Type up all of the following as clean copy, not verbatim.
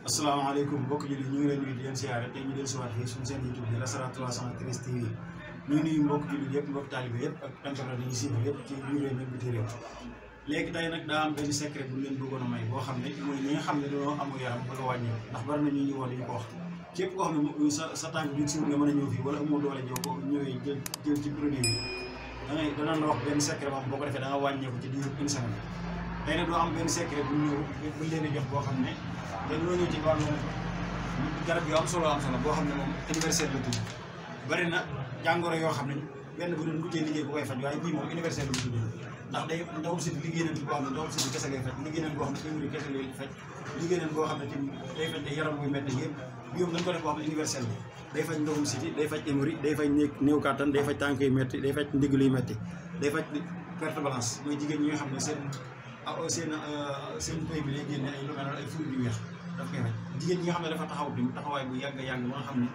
asalaamaaleykum mbokk jullit ñu ngi leen nuyu di leen siyaare tey ñu del siwaat fii suñu seen YouTube bi Restaurant 313 TV ñu ngi nuyu mbokk jullit yëpp mbokk taalibe yëpp ak internet yi ñu siiw yëpp ci biir réew mi biti réew léegi tey nag daa am benn secret bu leen bëggoon a may boo xam ne mooy ñi nga xam ne dañoo amu yaram bëgg a wàññeeku ndax bari na ñu ñu woon ñu ko wax képp koo xam ne sa tànk bi siwul nga mën a ñëw fii wala amoo doole ñëw ko ñëwee jël ci produit bi danañ la wax benn secret moom boo ko defee da nga wàññeeku ci diir une semaine tey nag doo am benn secret bu ñëw bu leen jox boo xam ne dañoo ñëw ci wàllu garab yu am solo boo xam ne moom universel la tudd bari na jàngoro yoo xam ne benn bu doon mujjee liggéey bu koy faj waaye bii moom universel la tudd ndax day ndawul si liggéey nañ ci boo xam ne ndawul si kese ngay faj liggéey nañ boo xam ne émuri kese ngay faj liggéey nañ boo xam ne tamit day faj yaram buy métti yëpp bi moom dañ ko def boo xam ne universel bi day faj ndawul si day faj émuri day faj néew kàttan day faj tànk yu métti day faj ndigg luy métti day faj perte balance mooy jigéen ñi nga xam ne seen pëy bi lay génne ay lu mel ay fruits yu weex daf koy faj jigéen ñi nga xam ne dafa taxaw bi taxawaay bu yàgg ba nga xam ne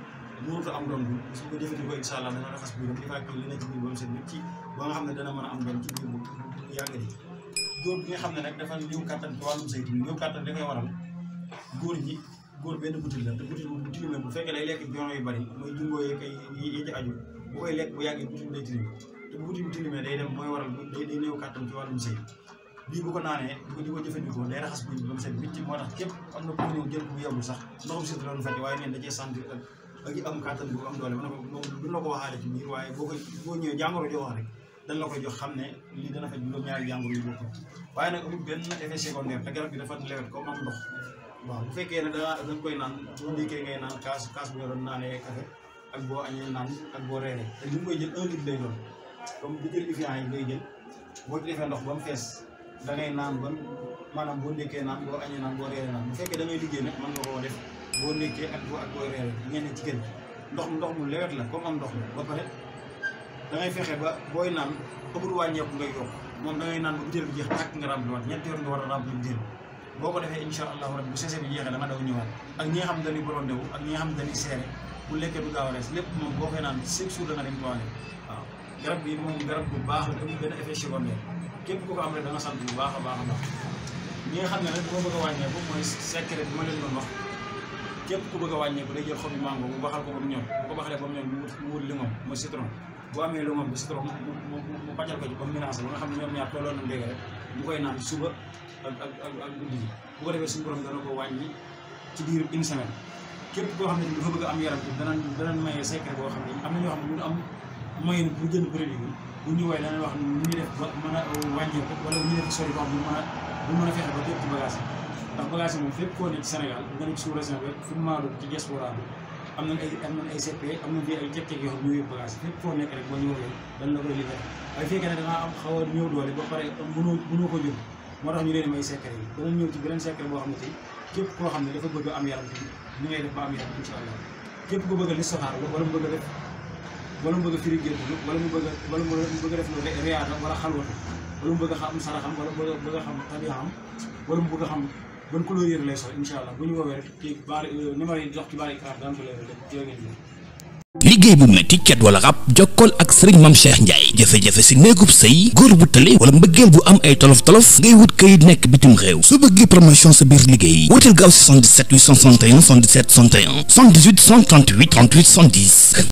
mënut a am doom bi su ko jëfandikoo incha allah dana raxas biiram di fekk li ne ci biir ba mu set nit ci ba nga xam ne dana mën a am doom ci biir bu yàgg di góor bi nga xam ne nag dafa néew kàttan ci wàllum saytu néew kàttan dafay waral góor benn butil la te butil bu tilimee bu fekkee day lekk jono yu bari mooy jungoo yeeg ay yi ci aju bu koy lekk bu yàggee butil day tilim te bu butil bu tilimee day dem mooy waral day néew kàttan ci wàllum sëy bii bu ko naanee di ko jëfandikoo day raxas biir bi ba mu set bitti moo tax képp am na ku ñëw jël bu yebbu sax ndoxum si doon faj waaye neen da cee sentir ak yi am kàttan bu am doole mën moom du la ko waxaale ci biir waaye boo ñëwee jàngoro joo wax rek dañ la koy jox xam ne lii dana faj juróom-ñaari jàngoro yu bokk waaye nag amul benn effet secondaire te garab bi dafa lewet comme am ndox waaw bu fekkee ne dañ koy naan boo ndékkee ngay naan kaas bu yoroon naanee café ak boo añee naan ak boo reeree te li mu koy jël 1 litre lay doon comme bu jël Evian yi ngay jël boo ci defee ndox ba mu fees da ngay naan ban maanaam boo ndékkee naan boo añee naan boo reeree naan bu fekkee da ngay liggéey nag mën nga koo def boo ndékkee ak boo reeree ngeen ne ci kër ndox mu lewet la comme am ndox la ba pare da ngay fexe ba booy naan ëppul wàññeeku ngay yokk moom da ngay naan ba butéel bi jeex tàkk nga rempli waat ñetti yoon nga war a rempli butéel boo ko defee incha allahu rabbi bu sese bi jeexee da nga daw ñëwaat ak ñi nga xam ne dañuy borom dew ak ñi nga xam ne dañuy seere bu lekkee du gaaw a rees lépp moom boo koy naan 5 jours da nga dem toilette waaw garab bi moom garab bu baax la amul benn effet secondaire képp ku ko am rek da nga sant bu baax a baax ñi nga xam ne nag boo bëgg a wàññeeku mooy secret bi ma leen doon wax képp ku bëgg a wàññeeku day jël xobi mango bu baxal ko ba mu ñor bu ko baxalee ba mu ñor mu wut limon mooy citron boo amee limon bi citron mu pàccal ko ci ba mu mélangé ba nga xam ne ñoom ñaar tolloon na léegi rek mu koy naan suba ak guddi gi bu ko defee suñu borom dana ko wàññi ci biir une semaine képp koo xam ne dafa bëgg a am yaram bi danañ maye secret boo xam ne am na ñoo xam ne ñu am moyen bu jënd produit bi bu ñu woowee danañ wax ni ñuy def ba mën a wàññeeku wala ñu def sori boo xam bu mën a fexe ba jot ci bagage yi ndax bagage yi moom fépp koo ne ci Sénégal nga ne ci sous région bi fu maalu ci diaspora bi am nañ ay CP am nañ fi ay cek-cek yoo xam ne ñuy yóbbu bagage yi fépp foo nekk rek boo ñu woowee dañ la koy livré waaye fekkee ne da ngaa am xaw a ñëw doole ba pare mënoo ko jël moo tax ñu leen may secret yi danañ ñëw ci beneen secret boo xam ne tey képp koo xam ne dafa bëgg am yaram bi ni ngay def ba am yaram incha allah képp ku bëgg a listixaar la wala mu bëgg a def wala mu bëgg a firi gént wala mu bëgg a def lu riyaada wala xalwatu wala mu bëgg a xam saraxam wala bëgg a xam tabiaam wala mu bëgg a xam ban couleur yëre lay sol incha allah bu ñu woowee rek ci baari numéro yi jox ci baari écran daan ko leeral lépp jërë ngeen jëf. liggéey bu metti ket wala rab jokkool ak Serigne Mame Cheikh Ndiaye jafe-jafe si néegub sëy góor bu tële wala mbëggeel bu am ay tolof-tolof ngay wut kayit nekk bitim réew su bëggee promotion sa biir liggéey wuteel gaaw 77 861 77 61 78 138 38 110